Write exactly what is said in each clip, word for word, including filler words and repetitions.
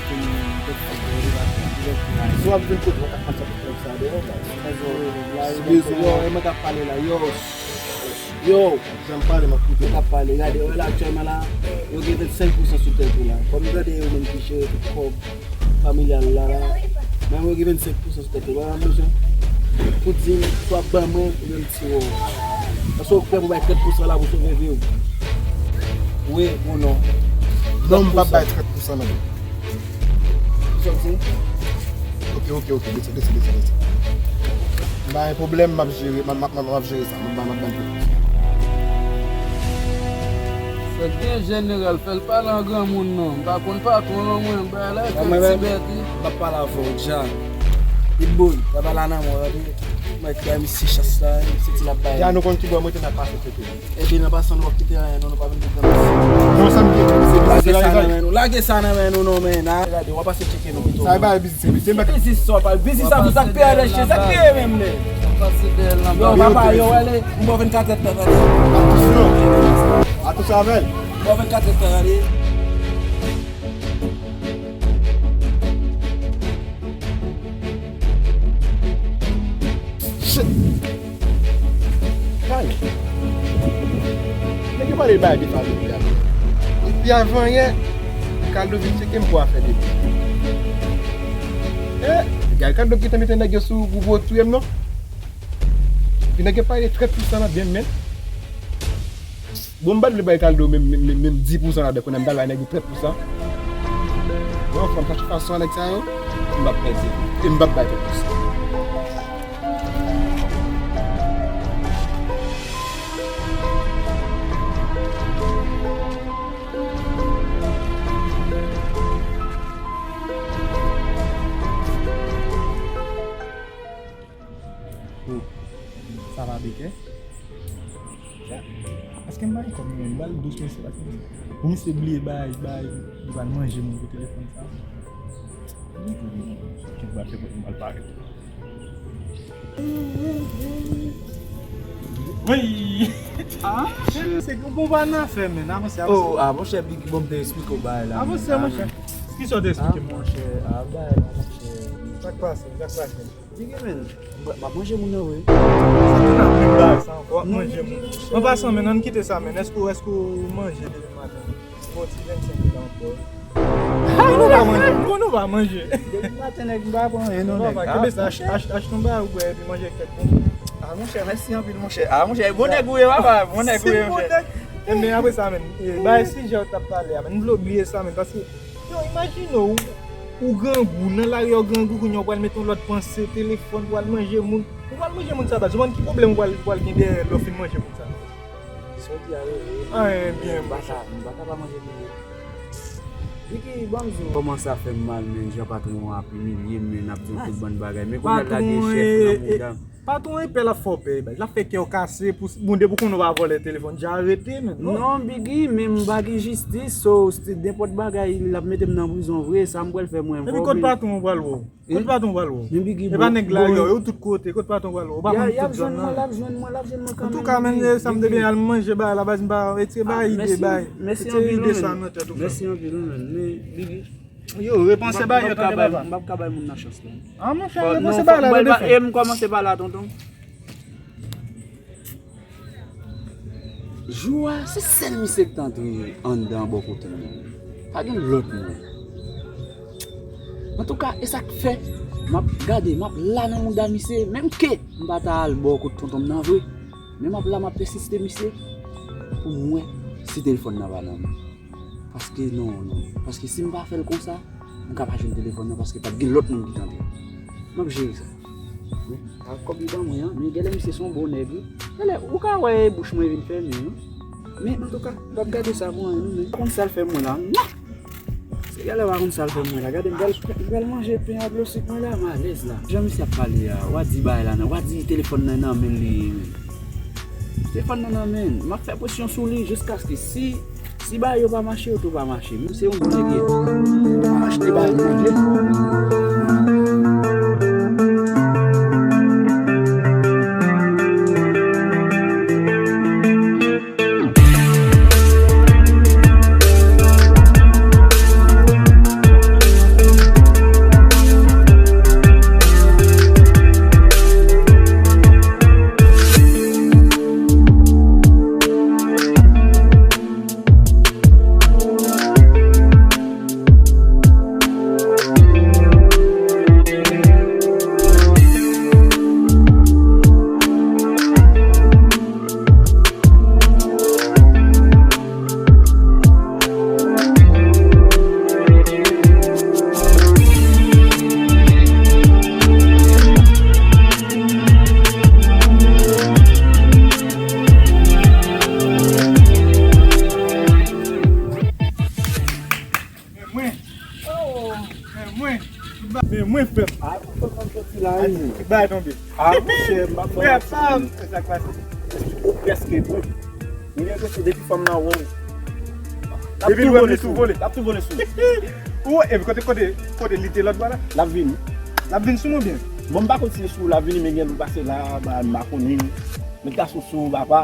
Si w ap vin kote mwen, k ap pase ak nèg sa deyò, baz. Yo, e mwen k ap pale la, yo. Yo, jan m pale, m ap koute. Mwen k ap pale, gade, wè la, aktyèlman la, yo gen vennsenk pousan sou tèt ou la. Kòm gade yo menm ki jere tout kòb familyal la, la. Men yo gen vennsenk pousan sou tèt ou, wè, m bezwen pou di m, swa ban mwen, oubyen m tire w. Èske w prè pou bay trant pousan la pou sove vi w? Wi ou non? Non, m p ap bay trant pousan non. Sòti. Ok, ok, ok, desann, desann, desann, desann. M pa gen pwoblèm, m ap jere, m ap, m ap, m ap jere sa, m ap, m ap ban l. Fèk gen jeneral, fè l pale an granmoun non. M pa konn patwon non mwen, bay la e fè ti bèt wi. M ap pale avè w, Jack. Pitbull, pa pale a nan mwen, tande. Mwen bay misye chans la, se ti l ap bay. Jack, nou konn ki bò m rete, n ap pase tcheke. Epi nan pasan nou p ap kite anyen non, nou pa vin pou granmesi. Non, sa m gen, se lage sa nan men nou. Lage sa nan men nou non, men. Gade, w ap pase tcheke nou pito. Sa e bagay biznis, se biznis. Ki biznis sa w pale? Biznis sa pou sa k peye lèche, sa k peye menm, men. Yo, papa, yo, ale, m ba w vennkatrè tan, tande. Atouch non. Atouch avè l. M ba w vennkatrè tan, tande. Shit! Kay! Nèg yo pale bagay de fanmi a. Epi avan yè, Ricardo vin tcheke m pou afè de. Eh, Ricardo gentan mete nèg yo sou gwo gwo touye m non. Epi nèg yo pale trant pousan nan byen m men. Bon, m pa t vle bay Ricardo menm, menm, menm, menm dis pousan ladan, kounye a m pral bay nèg yo trant pousan. Bon, fò m chache fason a nèg sa yo, m p ap pèdi. E m p ap bay trant pousan. Oh, sa va, Bekè? Èske m bay kòb mwen, m pral dous mesye, paske pou misye bliye bay, bay, li pral manje moun pou telefòn sa. Kèt, m pral fè kòb mwen, m pral parèt. Wi! Ah, monchè, se bon pa nan afè, men, avanse, avanse. Oh, ah, monchè, Biggie, bon, m te eksplike w bagay la. Avanse, monchè. Kisa w te eksplike m? Ah, monchè, ah, bagay la, monchè. Sa k pase, sa k pase? Biggie, men, m ap manje moun nan vre. Se tou nan menm bagay sa ankò, w ap manje moun. An pasan, men, ann kite sa, men. Èske, èske w manje depi maten? Bon, ti vennsenk tan ankò. Ay, nou pa manje. Bon, nou pa manje. Depi maten, nèg, m pa pran anyen, non, nèg. Kenbe sa, ach-, ach-, achte yon bagay ou bwè, epi manje kèk bon. Ah, monchè, mèsi anpil, monchè. Ah, monchè, bon nèg ou ye, papa. Bon nèg ou ye, monchè. Enben, apre sa, men, e, bagay sijè w t ap pale a, men, m vle w bliye sa, men, paske Yo, imajine w, ou grangou, nan lari a w grangou, kounye a w pral mete yon lòt panse, telefòn, pral manje moun. Ou pral manje moun sa, baz. Ou konn ki pwoblèm ou pral, ou pral gen dèyè lè w fin manje moun sa? Sa w di a yo, wi. Anyen, byen, m pa ka, m pa ka pa manje moun yo. Biggie, ban m di w. Kòmanse ap fè m mal, men, jan patwon an ap imilye m, men, ap di yon tout bann bagay. Men kounye a l lage chèf nan mouda m. Patwon epè l ap fè w pè, baz. L ap fè kè w kase pou, bon, depi w konnen w pa vòlè telefòn, ja arete, men, non. Non, Biggie, men m pa gen jistis, so, se nenpòt bagay, l ap mete m nan prizon vre, sa m pral fè mwen, m fè w bliye. Epi kot patwon w pral wè w? Kot patwon w pral wè w? Men Biggie, e pa nèg la yo, yo tout kote, kot patwon w pral wè w? Ou pa konn tout zòn nan. L ap jwenn mwen, l ap jwenn mwen kanmenm. Antouka, men, sa m te byen al manje bagay la, baz, m pa retire bagay ide, bagay. Mèsi anpil, men. Mèsi anpil, men, Biggie. Yo, repanse bagay yo, tande papa. M p ap ka bay moun nan chans la. Ah, monchè, repanse bagay la, tande frè. E m kòmanse pa la, tonton. Jou a, se sèl misye ki t antre anndan bò kote m nan. Pa gen lòt moun. Antouka, e sa k fè, m ap gade, m ap la nan mouda misye, menm ke m pa ta al bò kote tonton m nan vre. Men m ap la, m ap pèsiste misye pou m wè si telefòn nan pa nan men. Paske non, non. Paske si m pa fè l konsa, m ka pa jwenn telefòn nan paske p ap gen lòt moun ki tande. M ap jere sa. Wi. A kòb li ban mwen an, men genlè misye se yon bon nèg, wi. Genlè, ou ka wè bouch mwen vin fèmen, wi. Men antouka, m p ap gade sa pou anyen, non, men. Konn sa l fè mwen la, non! Se genlè pa konn sa l fè mwen la. Gade, m pral, m pral manje pen ak dlo sik mwen la, m alèz la. Jan misye ap pale a, w a di bagay la nan, w a di telefòn nan nan men l li ye, men. Telefòn nan nan men l. M ap fè presyon sou li jiskaske si, si bagay yo pa mache, yo tou pa mache. Men se yon bon nèg ye. M ap achte bagay manje. Mwen, men mwen frè m. A, mwen fè m soti la, wi. Tout bagay tonbe. A, monchè, m pa fè sa. Sa k pase? Ou prèske bon. Mwen gen enpresyon depi fanm nan wè w. Depi l wè m, li tou vole. L ap tou vole sou ou. Ou, epi kote, kote, kote li te lòt bò la? L ap vini. L ap vin sou mwen byen. Bon, m pa konn si se sou ou l ap vini, men gen dlo pase la, ba, m pa konnen. Met gason sou ou, papa.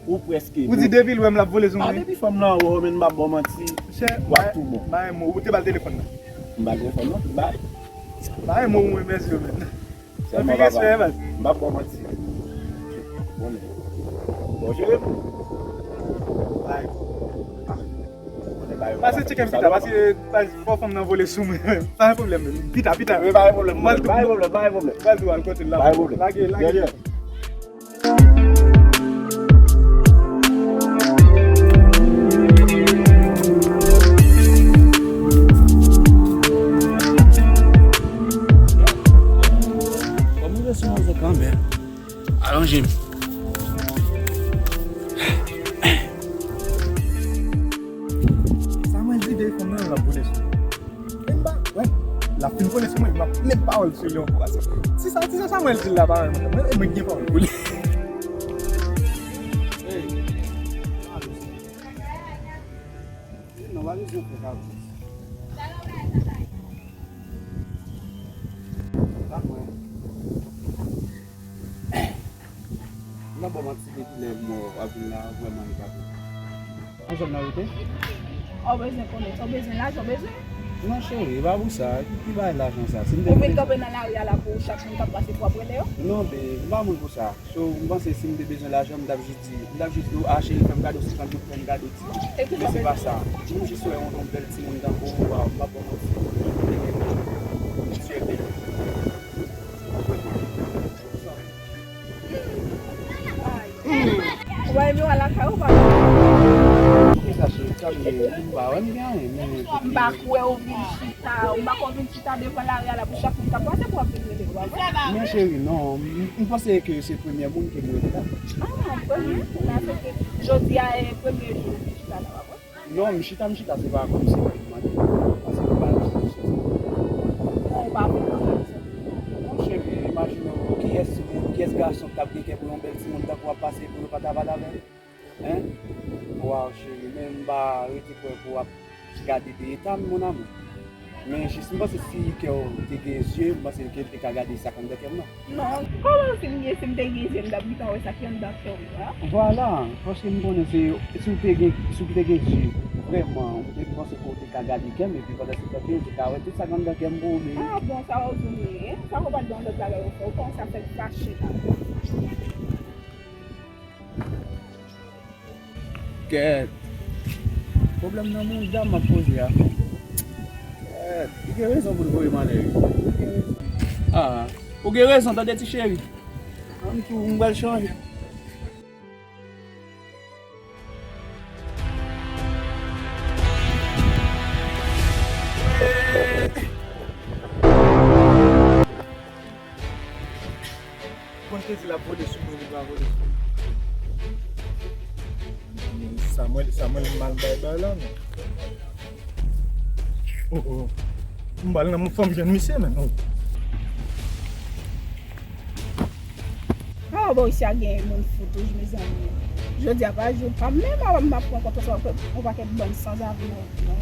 Ou prèske bon. Ou di depi l wè m l ap vole sou mwen. A, depi fanm nan wè w, men m pa ba w manti. Monchè, w ap tou bon. Ba yon mo, ou te ba l telefòn nan? M ba l telefòn nan, tout bagay. Ba yon mo ou renmen yo, men. Sèlman, papa, m p ap ba w manti. Bon, bon, jere pou ou. Bay. Pase tcheke m pita, pase, pase, fò fanm nan vole sou mwen. Pa gen pwoblèm, men. Pita, pita. Wi, pa gen pwoblèm, pa gen pwoblèm, pa gen pwoblèm. Pral tou al kote l la. Pa gen pwoblèm. Lage, lage. Yeah, yeah. Kòm ou resonman kanmenm. Alonje m. Samuel di de fanm nan l ap vole sou mwen. Men m pa, wè, l ap fin vole sou mwen, m ap met pawòl sou li ankò. Ti sa, ti sa Samuel di l la parèy mwen, mwen, mwen gen pawòl pou li. Hey. Non, pa bezwen fè kabrit. Pa mwen. M nan bon manti depi lè mò ap vin la, vrèman li pa bon. Ansanm nan rete? Ou bezwen konnen, ou bezwen lajan, ou bezwen? Non, cheri, e pa pou sa. Ki, ki bagay lajan sa? Si m te... Ou vin kanpe nan lari a la pou chak moun k ap pase pou w ap rele yo? Non, babe, m pa moun pou sa. So, m panse si m te bezwen lajan, m t ap jis di, m t ap jis di w, "A, cheri, fè m kado senkant goud, fè m kado ti goud." Men se pa sa. M jis wè yon, yon bèl timoun tankou w, waw, m p ap ba w manti. M te gen ti bebe. Ou pa renmen w al lakay ou, pa? Ki sa, cheri? Sa m gen? M pa wè m gen anyen, men... M pa kwè w vin chita, m pa kwè w vin chita devan lari a la pou chak moun k ap pase pou w ap vin rele yo, pa vre? Men cheri, non, m, m panse ke se premye moun ke m rele la. Ah, premye moun la, se ke jodi a e premye jou w vin chita la, pa vre? Non, m chita, m chita, se pa kòmsi mwen te mande, paske m pa yon sou sou. Bon, ou pa vin nan sa. Mon cheri, imajine w, kiyès moun, kiyès gason k t ap gen kè pou yon bèl timoun tankou w ap pase pou yo pa ta pale avè l? Hein? Waw, cheri, men m pa rete kwè pou w ap gade de eta m, mon amour. Men jis m panse si kè w te gen zye, m panse ke l te ka gade sa k anndan kè m nan. Non, kòman si m gen, si m te gen zye, m t ap gentan wè sa ki anndan kè w la? Vwala, paske m konnen se, si w te gen, si w te gen zye, vrèman, ou te panse ke w te ka gade kè m, epi pandan se tan ke w te ka wè tout sa k anndan kè m pou ou, men... Ah, bon, sa w di m ye, sa w pa t gen yon lòt bagay w fè, ou kòmanse ap fè m fache la. Kèt. Pwoblèm nan mouda m ap poze a. Kèt. Li gen rezon pou l voye m anlè, wi. Li gen rezon. Ah, ou gen rezon, tande ti cheri. Ann tou, m pral chanje. Konn te di l ap vole sou mwen, li pa vole sou mwen. Samuel, Samuel mal bay bay la, non. Oh, oh. M pral nan fanm jwenn misye, men, oh. Oh, bon, isi a gen moun fou toujou, mezanmi. Jodi a pa jou pa m, men m ap pran kont yon pakèt bann sanzave nan wout mwen.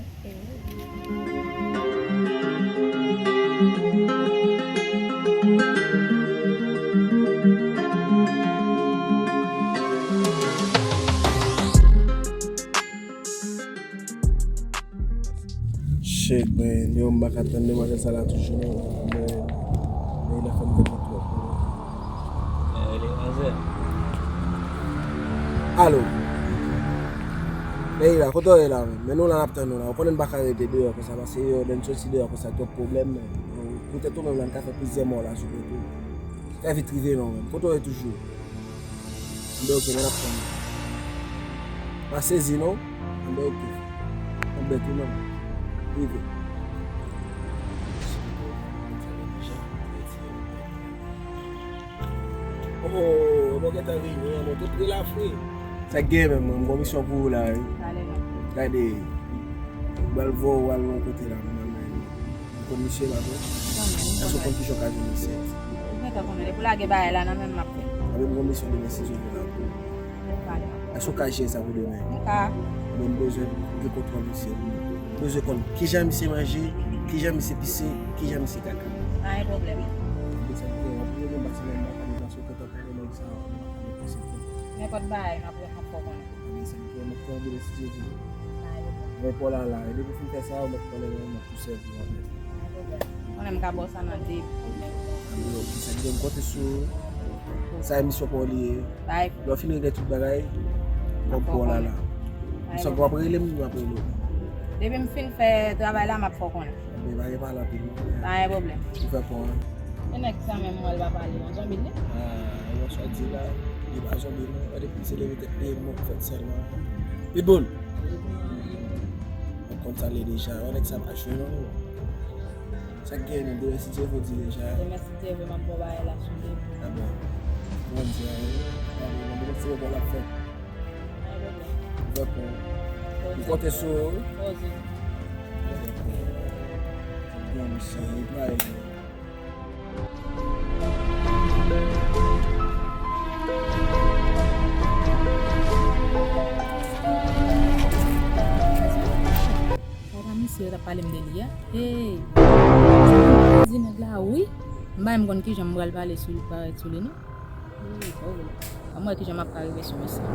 Shit, man. Yo, m pa ka tann demwazèl sa la toujou, non. Men, men, li fè m kontan twòp. Alo. Leila, kote w ye la, menm? Men nou la, n ap tann nou la. Ou konnen n pa ka rete deyò konsa, paske yo, lè n soti deyò konsa, twòp pwoblèm, men. Poutèt ou menm la, n ka fè plizyè mò la sou wout ou. Trè vit rive non, menm. Kote w ye toujou? Anben, oke, men n ap tann nou. Pa sezi non. Anben, oke. Anben, tou menm. Rive. Oh, mwen gentan rive, mwen tout relafre. Sa k gen menm, mwen, m gon misyon pou ou la, wi. Gade, m pral voye w al yon kote la, mwen menm. Misye la tou. Èske w konn kijan w ka jwenn misye? M gentan konnen. Depi w lage bagay la nan men m, m ap fè. Anben, m gon misyon demen si Dye vle la pou ou. Èske w ka jere sa pou demen? M ka. Anben, m bezwen gen kontwòl misye. M bezwen konn kijan misye manje, kijan misye pise, kijan misye kaka. Pa gen pwoblèm. Anben, sa k gen, w ap rele m, m pa ti nan m pa ka deplase w kontan pale nèg sa, w ap pale pou se tou. Nenpòt bagay, m ap, m ap fè w konnen. Anben, sa k gen, m ap fè w byen si Dye vle. Pa gen pwoblèm. Mwen pa w la la, e depi w fin fè sa, w mèt pale mwen, m ap tou sèvi w anben. Pa gen pwoblèm. Konnen m ka ba w sa nan debi. Anben, ok, sa k gen, m konte sou ou. Sa emisyon pa w li ye. Lè w fin regle tout bagay, m ap pran w la la. M santi w ap rele m, m ap rele w. Depi m fin fè travay la, m ap fè w konnen. Anben, pa gen pale anpil non. Pa gen pwoblèm. Ou fè pran. E nèg sa menm, mwen, l pa pale non, zanmi l li? Ah, e yon swa di la, li pa zanmi non. Gade pou se leve tèt li, mwen fèt sèlman. Pitbull! Mwen konn sa l ye deja, yon nèg sa pa jwe non. Sa k gen menm, demen si Dye vle di deja. Demen si Dye vle, m ap ba w bagay la sou li. Anben. Mwen di a, wi. Anben, mwen di se bon l ap fèt. Pa gen pwoblèm. Ou fè pran. M konte sou ou, wi. Poze. Ou fè pran. Bon, misye, e pa e. Papa misye yo t ap pale m de li a. Hey! Di nèg la wi. M pa menm konn kijan m pral pale sou li, parèt sou li non. Ann wè kijan m ap ka rive sou misye.